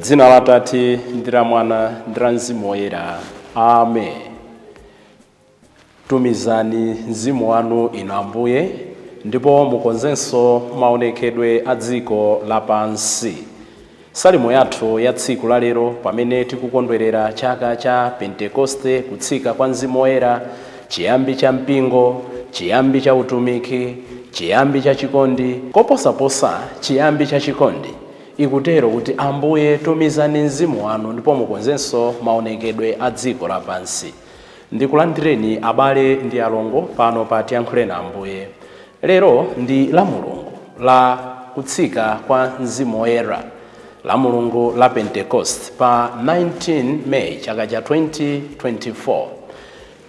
Dzina la Atate ndi la Mwana ndi la Mzimu Woyera. Amen. Tumizani mzimu wanu, inu Ambuye, ndipo mukonzenso maonekedwe a dziko lapansi. Salimo yathu ya tsiku la lero, pamene tikukondwerera chaka cha Pentekoste, kutsika kwa Mzimu Woyera, chiyambi cha mpingo, chiyambi cha utumiki, chiyambi cha chikondi, koposaposa chiyambi cha chikondi, ikutero kuti: Ambuye, tumizani mzimu wanu ndipo mukonzenso maonekedwe a dziko lapansi. Ndikulandireni, abale ndi alongo, pano pa Tiyankhuleni Ambuye. Lero ndi la Mulungu la kutsika kwa Mzimu Woyera, la Mulungu la Pentecost, pa 19 May chaka cha 2024.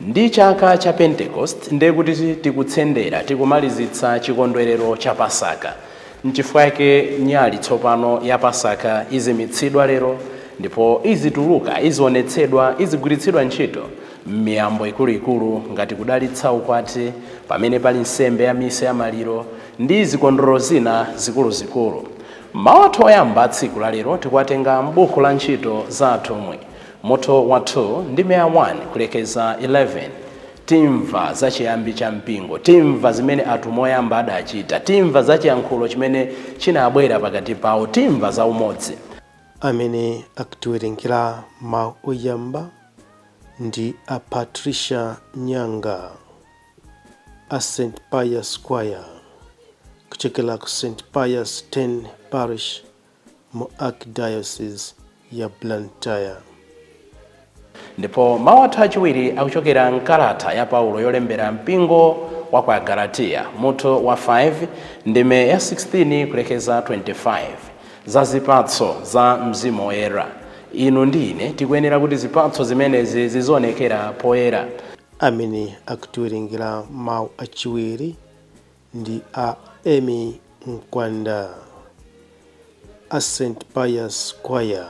Ndi chaka cha Pentecost, ndiye kuti tikutsendera, tikumalizitsa chikondwerero cha Pasaka. Nchifukwa yake nyali tsopano ya Pasaka izimitsidwa lero, ndipo izituluka, izionetsedwa, izigwiritsidwa ntchito m'miyambo ikuluikulu ngati kudalitsa ukwati, pamene pali nsembe ya misa ya maliro ndi zikondwerero zina zikuluzikulu. Mawu athu oyamba tsiku la lero tikuwatenga m'buku la Ntchito za Atumwi, mutu wa 2 ndi 1 kulekeza 11. Timva za chiyambi cha mpingo, timva zimene atumwi oyamba adachita, timva za chiyankhulo chimene chinabwera pakati pawo, timva za umodzi. Amene akutiwerengera mawu oyamba ndi a Patricia Nyanga a St Pius Choir kuchokera ku St Pius 10 Parish mu Archdiocese ya Blantyre. Ndipo mawu athu achiwiri akuchokera mkalata ya Paulo yolembera mpingo wa ku Agalatiya, mutu wa 5 ndime ya 16 kulekeza 25, za zipatso za Mzimu Woyera. Inu ndi ine tikuyenera kuti zipatso zimenezi zizionekera poyera. Amene akutiwerengera mawu achiwiri ndi a Amy Mkwanda a St Pius Choir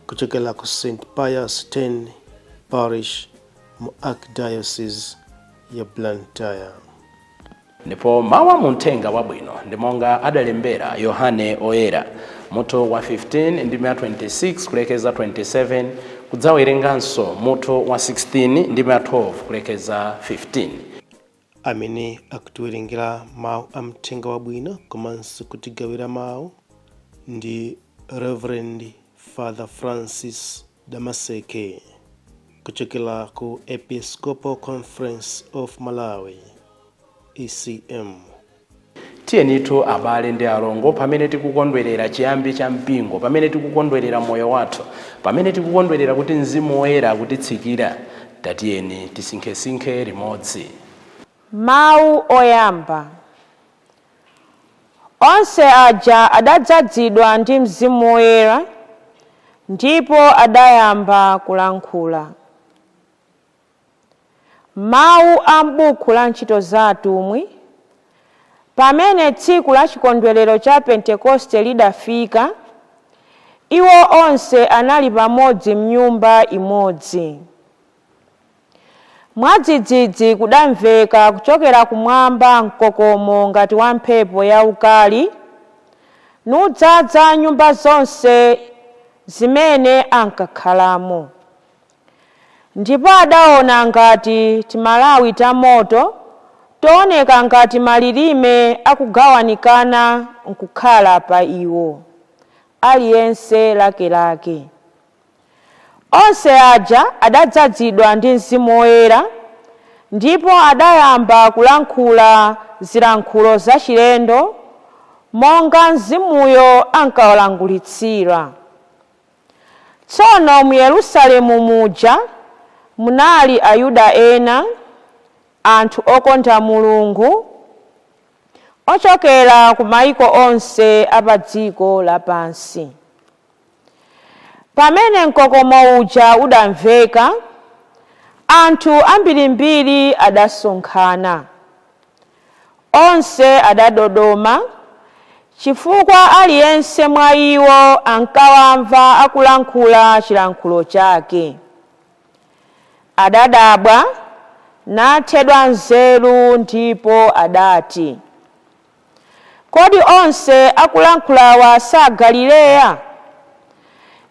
kuchokera ku St Pius 10 Parish mu Archdiocese ya Blantyre. Ndipo mawu a muthenga wabwino ndi monga adalembera Yohane Oyera, mutu wa 15 ndi 26 kulekeza 27, kudzawerenganso mutu wa 16 ndi 12 kulekeza 15. Amene akutiwerengera mawu a mthenga wabwino komanso kutigawira mawu ndi Reverend Father Francis Damaseke kuchokera ku Episcopal Conference of Malawi, ECM. Tiyenitu, abale ndi alongo, pamene tikukondwerera chiyambi cha mpingo, pamene tikukondwerera moyo wathu, pamene tikukondwerera kuti Mzimu Woyera akutitsikira, tatiyeni tisinkhesinkhe limodzi. Mawu oyamba. Onse aja adadzazidwa ndi Mzimu Woyera ndipo adayamba kulankhula. Mawu a m'buku la Ntchito za Atumwi. Pamene tsiku la chikondwerero cha Pentekoste lidafika, iwo onse anali pamodzi mnyumba imodzi. Mwadzidzidzi kudamveka kuchokera kumwamba mkokomo ngati wa mphepo yaukali, nudzaza nyumba zonse zimene ankakhalamo. Ndipo adaona ngati timalawi tamoto tooneka ngati malilime akugawanikana nkukhala pa iwo, aliyense lakelake. Onse aja adadzazidwa ndi Mzimu Woyera ndipo adayamba kulankhula zilankhulo zachilendo monga Mzimuyo ankawalankhulitsira. Tsono mu Yerusalemu muja munali Ayuda ena, anthu okonda Mulungu, ochokera ku mayiko onse a pa dziko lapansi. Pamene mkokomo uja udamveka, anthu ambirimbiri adasonkhana. Onse adadodoma chifukwa aliyense mwa iwo ankawamva akulankhula chilankhulo chake. Adadabwa nathedwa nzeru ndipo adati, "Kodi onse akulankhulawa sa Galileya?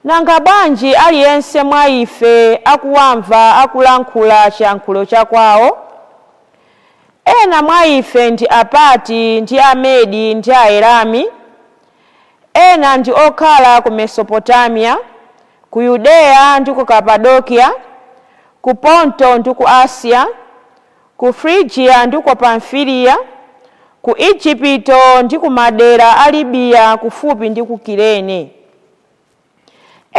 Nanga bwanji aliyense mwa ife akuwamva akulankhula chiyankhulo chakwawo? Ena mwa ife ndi Apati ndi Amedi ndi Aelami, ena ndi okhala ku Mesopotamiya, ku Yudeya ndi ku Kapadokiya, ku Ponto ndi ku Asiya, ku Frigiya ndi ku Pamfiliya, ku Igupto ndi ku madera a Libiya kufupi ndi ku Kirene.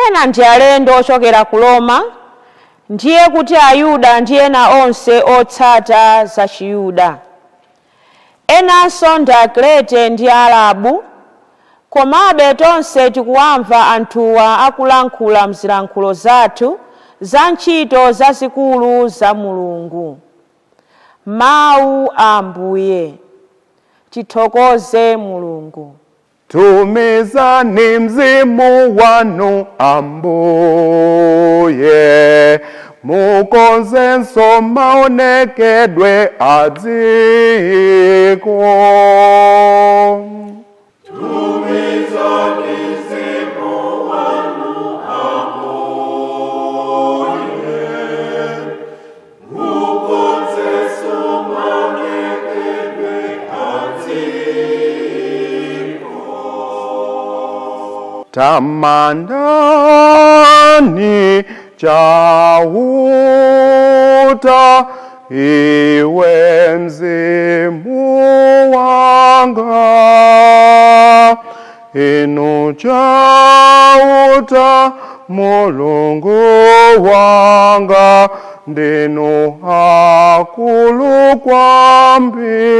Ena ndi alendo ochokera ku Roma, ndiye kuti Ayuda ndi ena onse otsata za Chiyuda. Enanso ndi Akrete ndi Aarabu, komabe tonse tikuwamva anthuwa akulankhula mzilankhulo zathu za ntchito zazikulu za Mulungu. Mawu a Ambuye. Tithokoze Mulungu. Tumizani mzimu wanu Ambuye, mukonzenso maonekedwe a dziko. Tamandani Chauta, iwe mzimu wanga, inu Chauta Mulungu wanga, ndinu akulu kwambiri.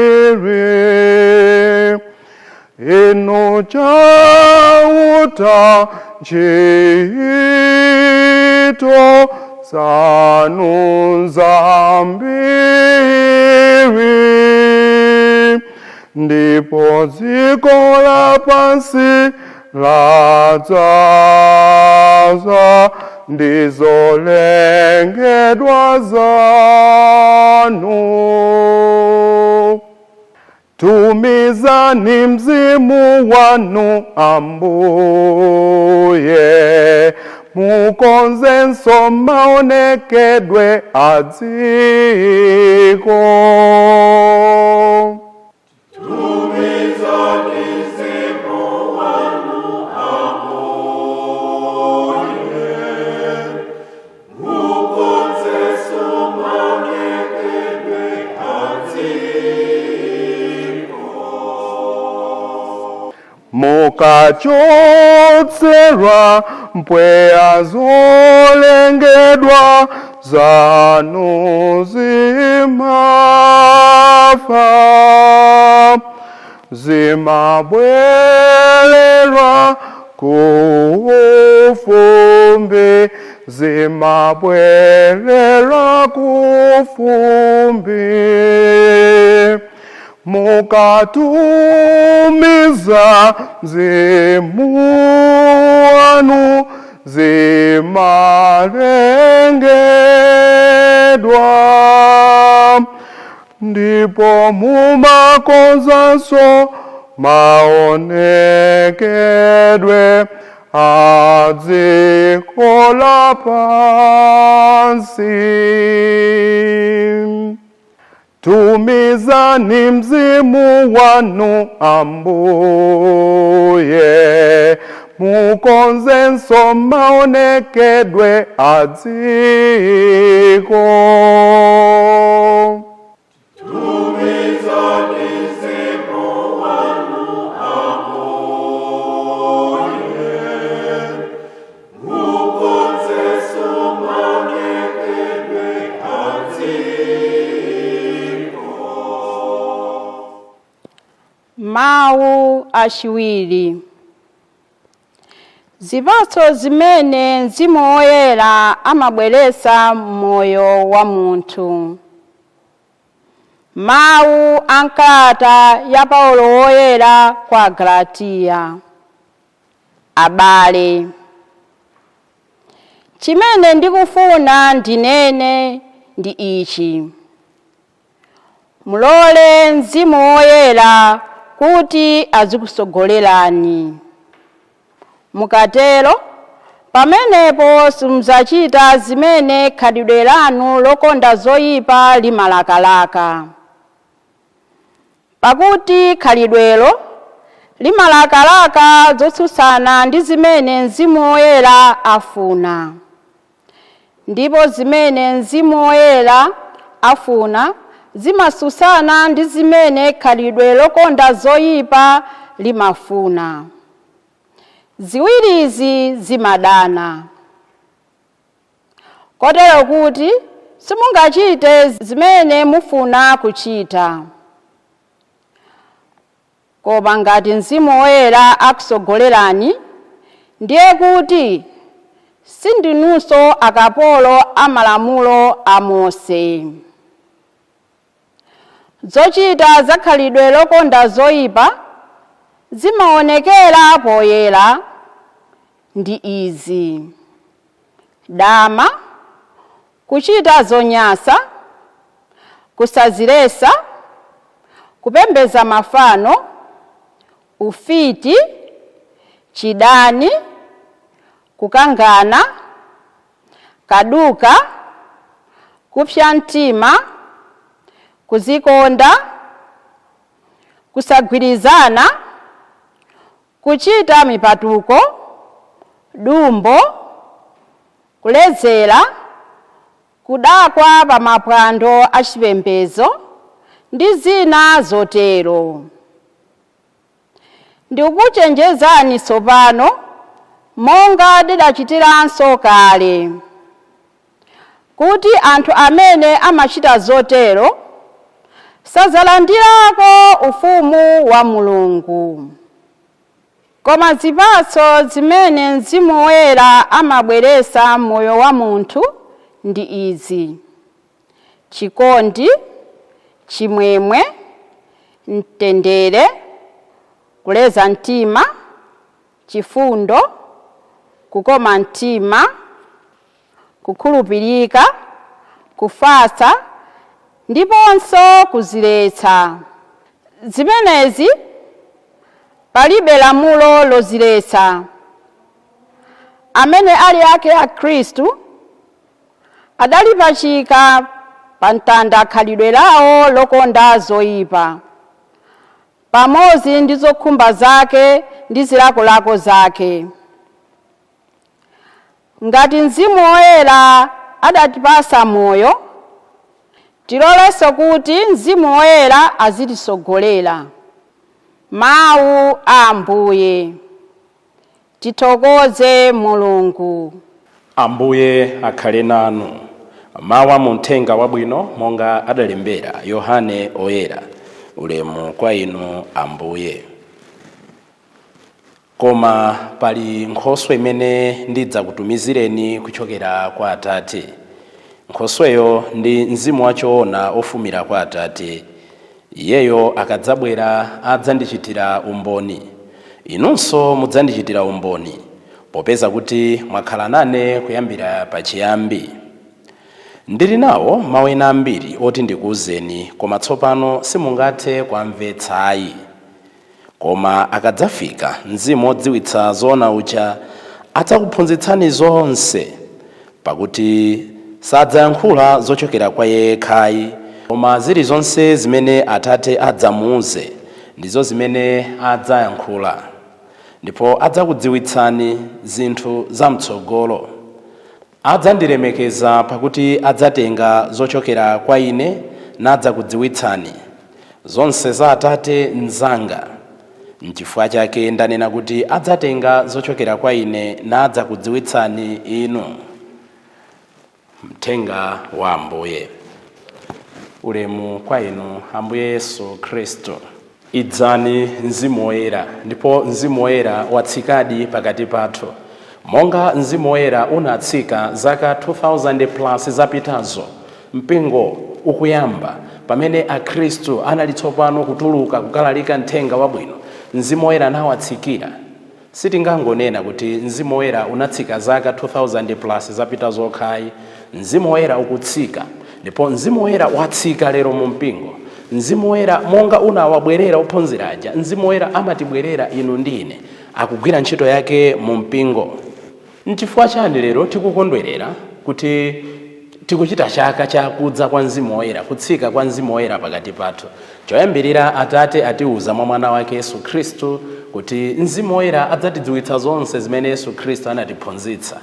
Inu Chauta, ntchito zanu zambiri, ndipo dziko lapansi ladzaza ndi zolengedwa zanu. Tumizani mzimu wanu Ambuye, mukonzenso maonekedwe a dziko. Mukachotsera mpweya zolengedwa zanu zimafa, zimabwerera kufumbi, zimabwerera kufumbi. Mukatumiza mzimu wanu zimalengedwa, ndipo mumakonzanso maonekedwe a dziko lapansi. Tumizani mzimu wanu Ambuye, mukonzenso maonekedwe a dziko. Mawu achiwiri. Zipatso zimene Mzimu Woyera amabweretsa m'moyo wa munthu. Mawu a nkalata ya Paulo Woyera kwa Galatiya. Abale, chimene ndikufuna ndinene ndi ichi: mulole Mzimu Woyera kuti azikusogolerani. Mukatero, Pamenepo simudzachita zimene khalidwe lanu lokonda zoyipa limalakalaka. Pakuti khalidwelo limalakalaka zotsutsana ndi zimene Mzimu Woyera afuna. Ndipo zimene Mzimu Woyera afuna zimatsutsana ndi zimene khalidwe lokonda zoyipa limafuna. Ziwirizi zimadana, kotero kuti simungachite zimene mufuna kuchita. Koma ngati Mzimu Woyera akusogolerani, ndiye kuti sindinunso akapolo a malamulo a Mose. Zochita za khalidwe lokonda zoyipa zimaonekera poyera ndi izi: dama, kuchita zonyansa, kusadziletsa, kupembedza mafano, ufiti, chidani, kukangana, kaduka, kupsa mtima, kudzikonda, kusagwirizana, kuchita mipatuko, dumbo, kuledzera, kudakwa pa mapwando achipembedzo ndi zina zotero. Ndikukuchenjezani tsopano monga ndidachitiranso kale, kuti anthu amene amachita zotero sadzalandirako ufumu wa Mulungu. Koma zipatso zimene Mzimu Woyera amabweretsa m'moyo wa munthu ndi izi: chikondi, chimwemwe, mtendere, kuleza mtima, chifundo, kukoma mtima, kukhulupirika, kufatsa ndiponso kudziletsa. Zimenezi palibe lamulo loziletsa. Amene ali ake a Khristu adalipachika pa mtanda khalidwe lawo lokonda zoyipa, pamodzi ndi zokhumba zake ndi zilakolako zake. Ngati Mzimu Woyera adatipatsa moyo, tilolenso kuti Mzimu Woyera azititsogolera. Mawu a Ambuye. Tithokoze Mulungu. Ambuye akhale nanu. Mawu a muthenga wabwino monga adalembera Yohane Oyera. Ulemu kwa inu, Ambuye. Koma pali nkhoswe imene ndidzakutumizireni kuchokera kwa Atate. Nkhosweyo ndi Mzimu wachoona ofumira kwa Atate. Iyeyo akadzabwera adzandichitira umboni. Inunso mudzandichitira umboni, popeza kuti mwakhala nane kuyambira pachiyambi. Ndili nawo mawu ena ambiri oti ndikuwuzeni, koma tsopano simungathe kuwamvetsayi. Koma akadzafika Mzimu wodziwitsa zoona uja, adzakuphunzitsani zonse, pakuti sadzayankhula zochokera kwa yekhayi, koma zilizonse zimene Atate adzamuuze ndizo zimene adzayankhula. Ndipo adzakudziwitsani zinthu zam'tsogolo. Adzandilemekeza, pakuti adzatenga zochokera kwa ine nadzakudziwitsani. Zonse za Atate nzanga. Nchifukwa chake ndanena kuti adzatenga zochokera kwa ine nadzakudziwitsani inu. Mthenga wa Ambuye. Ulemu kwa inu, Ambuye Yesu Khristu. Idzani Mzimu Woyera. Ndipo Mzimu Woyera watsikadi pakati pathu monga Mzimu Woyera unatsika zaka 2000 plus zapitazo, mpingo ukuyamba, pamene Akhristu anali tsopano kutuluka kukalalika mthenga wabwino. Mzimu Woyera anawatsikira. Sitingangonena kuti Mzimu Woyera unatsika zaka 2000 plus zapita zokhayi. Mzimu Woyera ukutsika, ndipo Mzimu Woyera watsika lero mu mpingo. Mzimu Woyera, monga unawabwerera ophunzira aja, Mzimu Woyera amatibwerera inu ndi ine, akugwira ntchito yake mu mpingo. Nchifukwa chani lero tikukondwerera kuti tikuchita chaka chakudza kwa Mzimu Woyera, kutsika kwa Mzimu Woyera pakati pathu? Choyambirira, Atate atiuza mwa Mwana wake Yesu Khristu kuti Mzimu Woyera adzatidziwitsa zonse zimene Yesu Khristu anatiphunzitsa.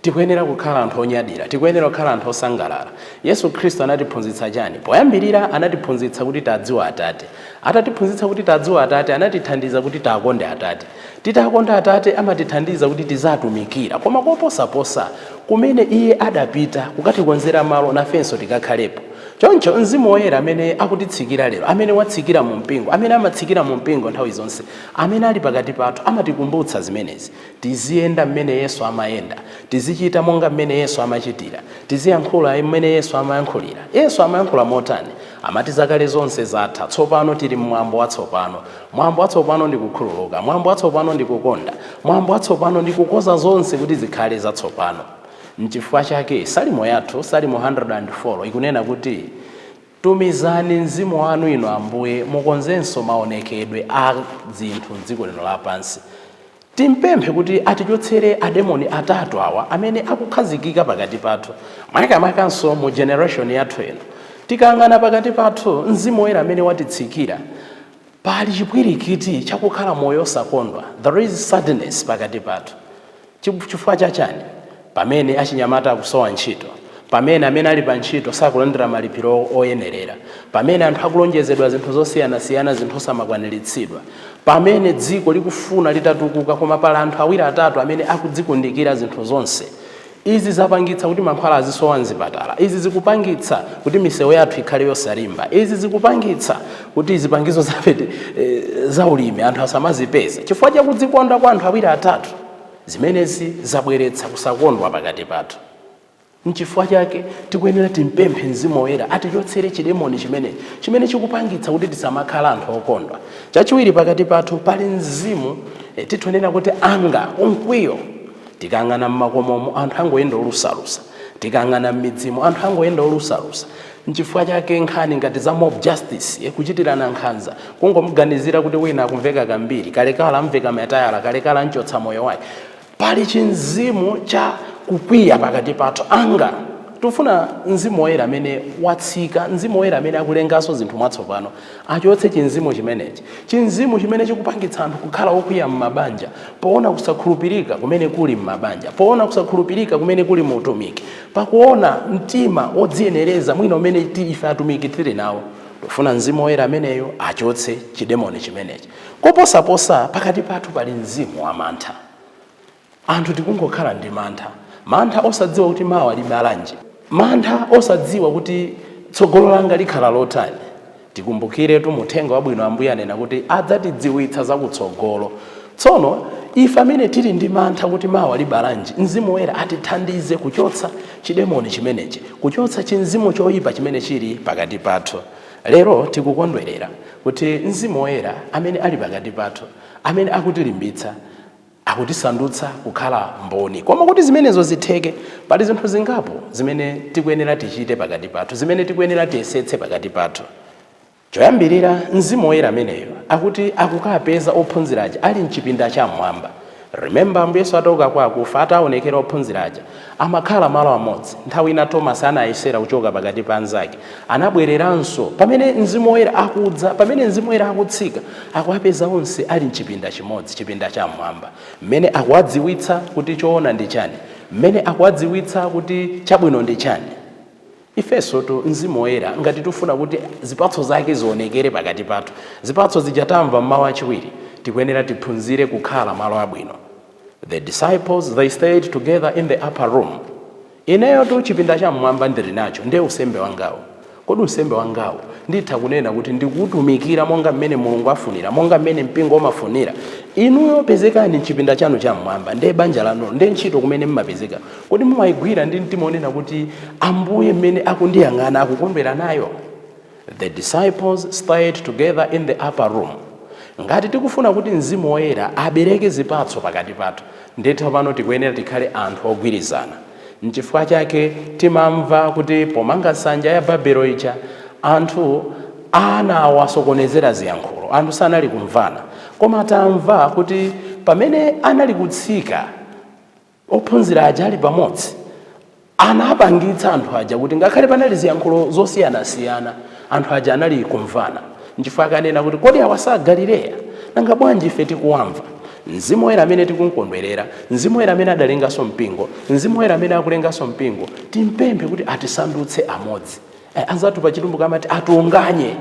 Tikuyenera kukhala anthu onyadira, tikuyenera kukhala anthu osangalala. Yesu Khristu anatiphunzitsa chani? Poyambirira anatiphunzitsa kuti tadziwa Atate. Atatiphunzitsa kuti tadziwa Atate, anatithandiza kuti takonde Atate. Titakonda Atate, amatithandiza kuti tizatumikira. Koma koposaposa, kumene Iye adapita kukatikonzera malo, nafenso tikakhalepo. Choncho Mzimu Woyera amene akutitsikira lero, amene watsikira mu mpingo, amene amatsikira mu mpingo nthawi zonse, amene ali pakati pathu, amatikumbutsa zimenezi. Tiziyenda mmene Yesu amayenda, tizichita monga mmene Yesu amachitira, tiziyankhula mmene Yesu amayankhulira. Yesu amayankhula motani? Amati zakale zonse zatha, tsopano tili mmwambo watsopano. Mwambo watsopano ndi kukhululuka, mwambo watsopano ndi kukonda, mwambo watsopano ndi kukoza zonse kuti zikhale zatsopano. Nchifukwa chake salimo yathu, Salimo 104, ikunena kuti, "Tumizani mzimu wanu, inu Ambuye, mukonzenso maonekedwe a zinthu mdziko lino lapansi." Timpemphe kuti atichotsere ademoni atatu awa amene akukhazikika pakati pathu, makamakanso mu generation yathu ino. Tikang'ana pakati pathu, Mzimu Woyera amene watitsikira, pali chipwirikiti chakukhala moyo osakondwa. There is sadness pakati pathu. Chifukwa chachani? Pamene achinyamata akusowa ntchito, pamene amene ali pa ntchito sakulandira malipiro oyenerera, pamene anthu akulonjezedwa zinthu zosiyanasiyana, zinthu osamakwaniritsidwa, pamene dziko likufuna litatukuka, koma pali anthu awiri atatu amene akudzikundikira zinthu zonse. Izi zapangitsa kuti mankhwala azisowa mzipatala. Izi zikupangitsa kuti misewu yathu ikhale yosalimba. Izi zikupangitsa kuti zipangizo zapete za ulimi anthu asamazipeze, chifukwa chakudzikonda kwa anthu awiri atatu. Zimenezi zabweretsa kusakondwa pakati pathu. Nchifukwa chake tikuyenera timpemphe Mzimu Woyera atichotsere chidemoni chimenechi chimene chikupangitsa kuti tisamakhala anthu okondwa. Chachiwiri, pakati pathu pali mzimu, titonena kuti anger, umkwiyo. Tikang'ana mmakomomo, anthu angoyenda olusalusa. Tikang'ana m'midzimo, anthu angoyenda olusalusa. Nchifukwa chake nkhani ngati za mob justice, kuchitirana nkhanza, kungomuganizira kuti wina akumveka kambiri, kalekale amveka matayala, kalekale anchotsa moyo wake. Pali chinzimu cha kukwiya pakati pathu, anger. Tifuna Mzimu Woyera amene watsika, Mzimu Woyera amene akulenganso zinthu mwatsopano, achotse chinzimu chimenechi, chinzimu chimene chikupangitsa anthu kukhala okwiya m'mabanja, poona kusakhulupirika kumene kuli m'mabanja, poona kusakhulupirika kumene kuli mu utumiki, pakuona mtima wodziyenereza mwina umene ife atumiki tili nawo. Tifuna Mzimu Woyera ameneyo achotse chidemoni chimenechi. Koposaposa, pakati pathu pali mzimu wa mantha. Anthu tikungokhala ndi mantha, mantha osadziwa kuti mawa libalanji, mantha osadziwa kuti tsogolo langa likhala lotani. Tikumbukiretu muthenga wabwino, Ambuye anena kuti adzatidziwitsa zakutsogolo. Tsono ife amene tili ndi mantha kuti mawa libalanji, Mzimu Woyera atithandize kuchotsa chidemoni chimenechi, kuchotsa chinzimu choyipa chimene chili pakati pathu. Lero tikukondwerera kuti Mzimu Woyera amene ali pakati pathu, amene akutilimbitsa, akutisandutsa kukhala mboni. Koma kuti zimenezo zitheke, pali zinthu zingapo zimene tikuyenera tichite pakati pathu, zimene tikuyenera tiyesetse pakati pathu. Choyambirira, Mzimu Woyera ameneyo akuti akukapeza ophunzira aja ali mchipinda cham'mwamba. Remember, Ambuye Yesu atauka kwa akufa, ataonekera ophunzira aja, amakhala malo amodzi. Nthawi ina Thomas anayesera kuchoka pakati pa anzake, anabwereranso. Pamene Mzimu Woyera akudza, pamene Mzimu Woyera akutsika, akuwapeza onse ali mchipinda chimodzi, chipinda cham'mwamba, mmene akuwadziwitsa kuti choona ndi chani, mmene akuwadziwitsa kuti chabwino ndi chani. Ifenso tu, Mzimu Woyera ngati tifuna kuti zipatso zake zionekere pakati pathu, zipatso zija tamva mmawu achiwiri, tikuyenera tiphunzire kukhala malo abwino. The disciples, they stayed together in the upper room. Ineyo tu chipinda cham'mwamba ndili nacho, ndiye unsembe wangawo. Kodi unsembe wangawo nditha kunena kuti ndikuwutumikira monga mmene Mulungu afunira, monga mmene mpingo umafunira? Inuyo pezekani mchipinda chanu cham'mwamba, ndiye banja lanu, ndiye ntchito kumene mmapezeka. Kodi mumayigwira ndi mtima onena kuti Ambuye mmene akundiyang'ana akukondwera nayo? The disciples stayed together in the upper room. Ngati tikufuna kuti Mzimu Woyera abereke zipatso pakati pathu, ndithu pano tikuyenera tikhale anthu ogwirizana. Nchifukwa chake timamva kuti pomanga nsanja ya Babelo ija, anthu anawasokonezera ziyankhulo, anthu sanali kumvana. Koma tamva kuti pamene anali kutsika Ophunzira aja ali pamodzi anapangitsa anthu aja kuti ngakhale panali ziyankhulo zosiyanasiyana, anthu aja anali kumvana. Nchifukwa akanena kuti, "Kodi awa sa Galileya? Nanga bwanji ife tikuwamva?" Mzimu Woyera amene tikumkondwerera, Mzimu Woyera amene adalenganso mpingo, Mzimu Woyera amene akulenganso mpingo, timpemphe kuti atisandutse amodzi. Anzathu pachitumbuka amati atiunganye,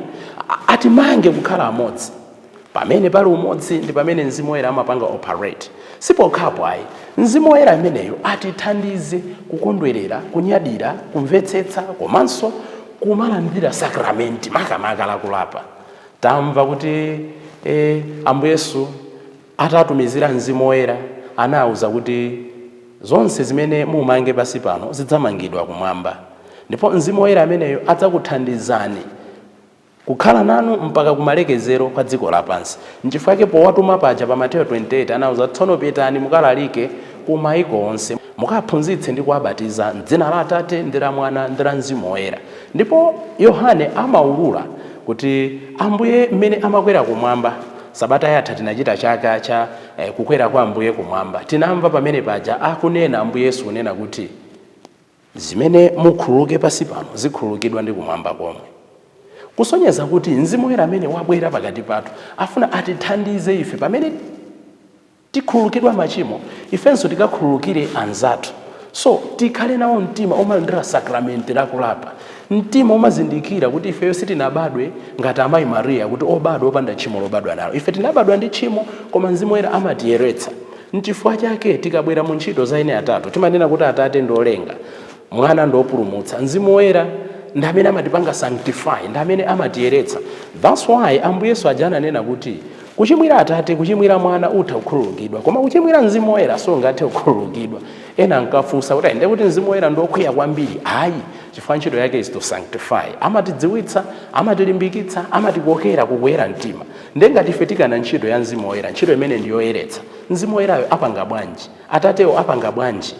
atimange kukhala amodzi. Pamene pali umodzi ndi pamene Mzimu Woyera amapanga operate. Sipokhapo ayi, Mzimu Woyera ameneyo atithandize kukondwerera, kunyadira, kumvetsetsa komanso kumalandira sakramenti, makamaka lakulapa. Tamva kuti Ambuye Yesu atatumizira Mzimu Woyera anawuza kuti zonse zimene mumange pasi pano zidzamangidwa kumwamba, ndipo Mzimu Woyera ameneyo adzakuthandizani kukhala nanu mpaka kumalekezero kwa dziko lapansi. Nchifukwa chake powatuma paja pa Mateyo 28 anawuza, "Tsono pitani mukalalike ku maiko onse, mukaphunzitse ndi kuwabatiza mdzina la Atate ndi la Mwana ndi la Mzimu Woyera." Ndipo Yohane amaulula kuti Ambuye mmene amakwera kumwamba, sabata yatha tinachita chaka cha kukwera kwa Ambuye kumwamba, tinamva pamene paja akunena Ambuye Yesu kunena kuti zimene mukhululuke pasi pano zikhululukidwa ndi kumwamba komwe, kusonyeza kuti Mzimu Woyera amene wabwera pakati pathu afuna atithandize ife pamene tikhululukidwa machimo, ifenso tikakhululukire anzathu. So tikhale nawo mtima omalandira sakramenti lakulapa, mtima omazindikira kuti ifeyo sitinabadwe ngati amayi Mariya, kuti obadwa opanda tchimo lobadwa nalo. Ife tinabadwa ndi tchimo, koma Mzimu Woyera amatiyeretsa. Nchifukwa chake tikabwera mu ntchito za ine atatu timanena kuti Atate ndi olenga, Mwana ndi opulumutsa, Mzimu Woyera ndi amene amatipanga sanctify, ndi amene amatiyeretsa. That's why Ambuye Yesu aja ananena kuti kuchimwira Atate, kuchimwira Mwana utha kukhululukidwa, koma kuchimwira Mzimu Woyera sungathe kukhululukidwa. Ena ankafunsa kuti ndiye kuti Mzimu Woyera ndi okwiya kwambiri? Ayi, chifukwa ntchito yake is to sanctify. Amatidziwitsa, amatilimbikitsa, amatikokera kukuyera mtima. Ndiye ngati ife tikana ntchito ya Mzimu Woyera, ntchito imene ndiyoyeretsa, Mzimu Woyerayo apanga bwanji? Atatewo apanga bwanji?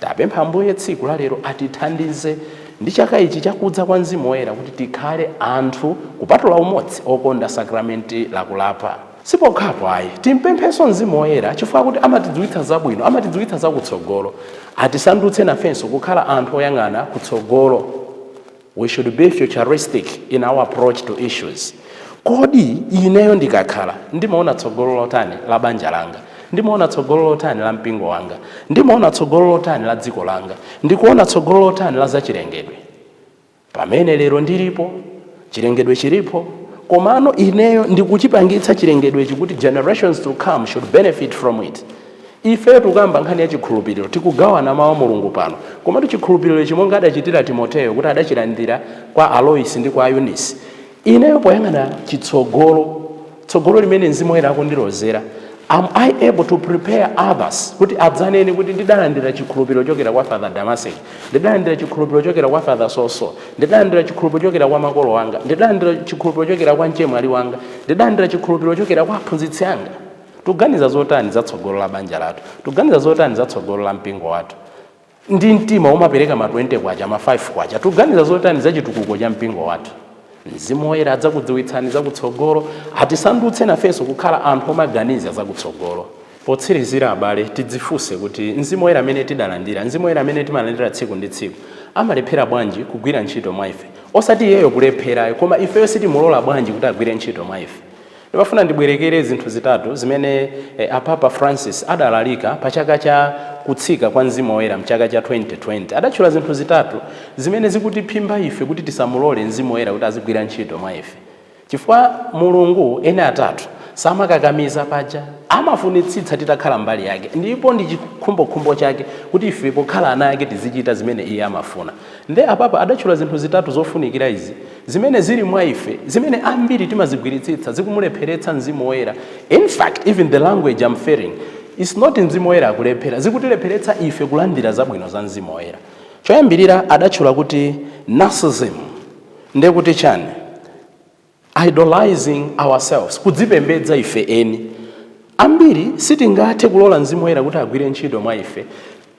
Tapempha Ambuye tsiku la lero atithandize ndi chaka ichi chakudza kwa Mzimu Woyera kuti tikhale anthu, kupatula umodzi, okonda sakramenti lakulapa. Sipokhapo ayi, timpemphenso Mzimu Woyera, chifukwa kuti amatidziwitsa zabwino, amatidziwitsa zakutsogolo, atisandutse nafenso kukhala anthu oyang'ana kutsogolo. We should be futuristic in our approach to issues. Kodi ineyo ndikakhala ndimaona tsogolo lotani la banja langa? Ndimaona tsogolo lotani la mpingo wanga? Ndimaona tsogolo lotani la dziko langa? Ndikuona tsogolo lotani la zachilengedwe? Pamene lero ndilipo, chilengedwe chilipo, komano ineyo ndikuchipangitsa chilengedwechi kuti generations to come should benefit from it. Ife tikamba nkhani ya chikhulupiriro, tikugawana mawu a Mulungu pano, komatu chikhulupiriro ichi, monga adachitira Timoteyo kuti adachilandira kwa Aloisi ndi kwa Eunice, ineyo poyang'ana chitsogolo, tsogolo limene Mzimu Woyera akundilozera, am I able to prepare others kuti adzanene kuti ndidalandira chikhulupiriro chokera kwa Father Damasek, ndidalandira chikhulupiriro chokera kwa Father Soso, ndidalandira chikhulupiriro chokera kwa makolo anga, ndidalandira chikhulupiriro chokera kwa mchemwali wanga, ndidalandira chikhulupiriro chokera kwa aphunzitsi anga? Tikuganiza zotani za tsogolo la banja lathu? Tikuganiza zotani za tsogolo la mpingo wathu? Ndi mtima umapereka ma 20 kwacha, ma 5 kwacha, tikuganiza zotani za chitukuko cha mpingo wathu? Mzimu Woyera adzakudziwitsani zakutsogolo, atisandutse nafenso kukhala anthu omaganiza zakutsogolo. Potsirizira, abale, tidzifunse kuti Mzimu Woyera amene tidalandira, Mzimu Woyera amene timalandira tsiku ndi tsiku, amalephera bwanji kugwira ntchito mwa ife? Osati iyeyo kulepherayo, koma ifeyo sitimulola bwanji kuti agwire ntchito mwa ife? Ndimafuna ndibwerekere zinthu zitatu zimene Apapa Francis adalalika pa chaka cha kutsika kwa Mzimu Woyera mchaka cha 2020. Adatchula zinthu zitatu zimene zikutiphimba ife kuti tisamulole Mzimu Woyera kuti azigwira ntchito mwa ife, chifukwa Mulungu ene atatu samakakamiza paja, amafunitsitsa titakhala mbali yake, ndipo ndi chikhumbokhumbo chake kuti ife pokhala ana ake tizichita zimene iye amafuna. Nde apapa adatchula zinthu zitatu zofunikira izi zimene zili mwa ife, zimene ambiri timazigwiritsitsa, zikumulepheretsa Mzimu Woyera. In fact, even the language I'm fearing is not Mzimu Woyera akulephera, zikutilepheretsa ife kulandira zabwino za Mzimu Woyera. Choyambirira adatchula kuti narcissism. Ndiye kuti chani? Idolizing ourselves, kudzipembedza ife eni. Ambiri sitingathe kulola Mzimu Woyera kuti agwire ntchito mwa ife,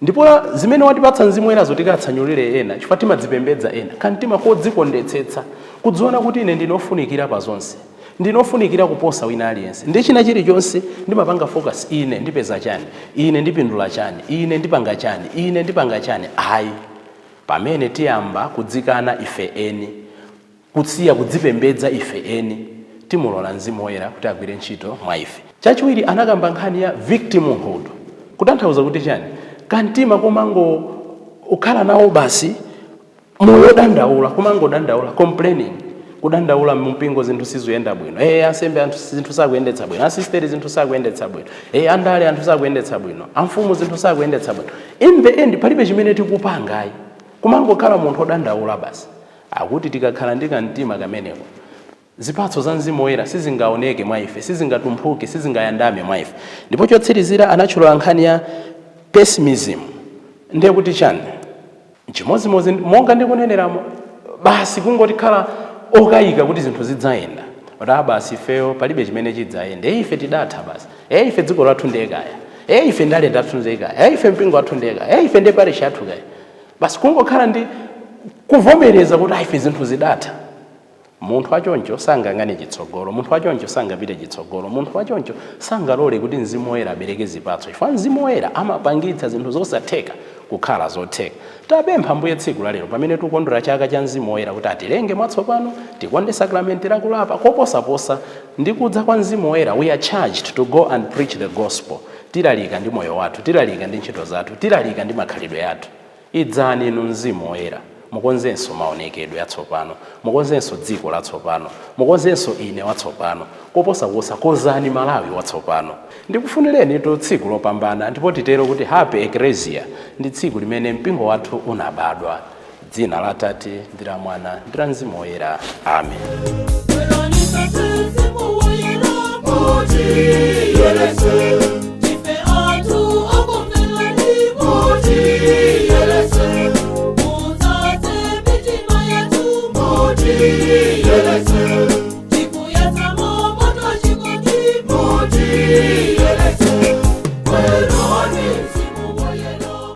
ndipo zimene watipatsa Mzimu Woyerazo tikatsanyulire ena, chifukwa timadzipembedza ena, kamtima kodzikondetsetsa, kudziona kuti ine ndinofunikira pa zonse. Ndinofunikira kuposa wina aliyense. Ndi china chilichonse ndimapanga focus ine ndipeza chani, ine ndipindula chani, ine ndipanga chani, ine ndipanga chani. Ayi, pamene tiyamba kudzikana ife eni, kusiya kudzipembedza ife eni, timulola Mzimu Woyera kuti agwire ntchito mwa ife. Chachiwiri, anakamba nkhani ya victimhood, kutanthauza kuti chani? Kamtima komango ukhala nawo basi moyo odandaula, kumangodandaula, complaining, kudandaula mumpingo zinthu sizikuyenda bwino, ansembe anthu zinthu sakuyendetsa bwino, asisteri zinthu sakuyendetsa bwino, andale anthu sakuyendetsa bwino, amfumu zinthu sakuyendetsa bwino. In the end palibe chimene tikupangayi, kumangokhala munthu odandaula basi. Akuti tikakhala ndi kamtima kameneko, zipatso za Mzimu Woyera sizingaoneke mwa ife, sizingatumphuke, sizingayandame mwa ife. Ndipo chotsirizira, anatchula nkhani ya pessimism. Ndiye kuti chani? Chimodzimodzi monga ndikuneneramo, basi kungoti khala okayika kuti zinthu zidzayenda, kuti a basi ifeyo palibe chimene chidzayenda, e ife tidatha basi, e ife dziko lathu ndiye kaya, e ife ndale tathu ndiye kaya, e ife mpingo wathu ndiye kaya, e ife ndiye parish yathu kaya. Basi kungokhala ndi kuvomereza kuti ife zinthu zidatha. Munthu wachoncho sangang'ane chitsogolo, munthu wachoncho sangapite chitsogolo, munthu wachoncho sangalole kuti Mzimu Woyera abereke zipatso, chifukwa Mzimu Woyera amapangitsa zinthu zosatheka kukhala zotheka. Tapempha Mbuye tsiku la lero, pamene tikukondwera chaka cha Mzimu Woyera, kuti atilenge mwatsopano, tikonde sakramenti lakulapa koposaposa. Ndi kudza kwa Mzimu Woyera, we are charged to go and preach the gospel. Tilalika ndi moyo wathu, tilalika ndi ntchito zathu, tilalika ndi makhalidwe athu. Idzani inu Mzimu Woyera, mukonzenso maonekedwe atsopano, mukonzenso dziko latsopano, mukonzenso ine watsopano, koposaposa kozani Malawi watsopano. Ndikufunireni tu tsiku lopambana, ndipo titero kuti happy Ecclesia, ndi tsiku limene mpingo wathu unabadwa. Dzina la Tate ndi la Mwana ndi la Mzimu Woyera, amen. Mutiyeretse.